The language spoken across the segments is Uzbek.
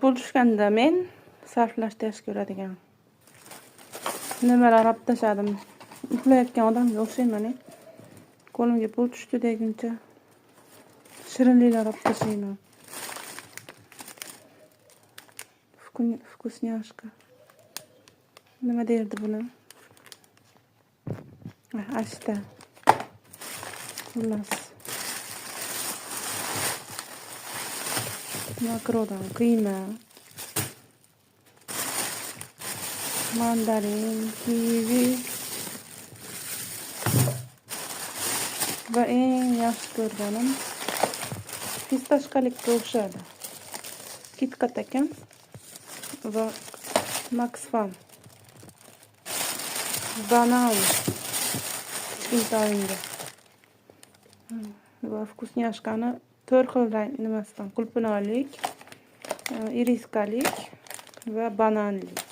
Pul tushganda men sarflashni yaxshi ko'radigan. Nimalar olib tashladim. Uxlayotgan odamga o'xshayman. Qo'limga pul tushdi deguncha shirinliklar olib tashlayman. Вкусняшка. Nima derdi buni? Ashta. Xullas. Makrodan qiyma. Mandarin, kivi va eng yaxshi ko'rganim fistashkalikka o'xshadi. KitKat ekan va Max Fun. Banan kichkintoyimga. Va вкусняшка ni 4 xil rang nimasidan qulpinoylik, iriskalik va bananlik.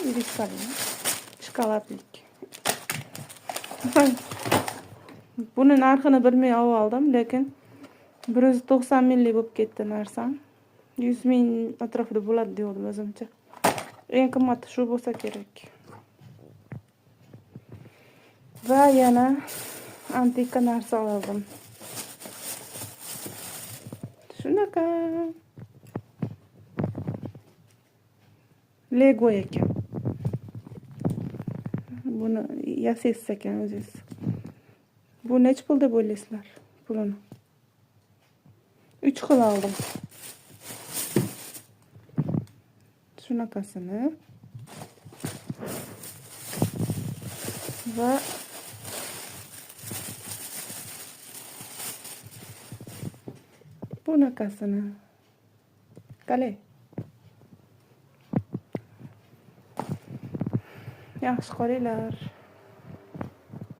Iriskali, shokoladlik. Buni narxini bilmay oldim, lekin 190 minglik bo'lib ketdi narsam. 100 ming atrofida bo'ladi degandim o'zimcha. Eng qimmati shu bo'lsa kerak. Va yana antika narsa oldim. Shunaqa. Lego ekan. Buni yasaysiz ekan o'zingiz. Bu necha pul deb o'ylaysizlar pulini? 3 xil oldim. Shunaqasini. Va bunaqasini. Qalay? Yaxshi qaranglar.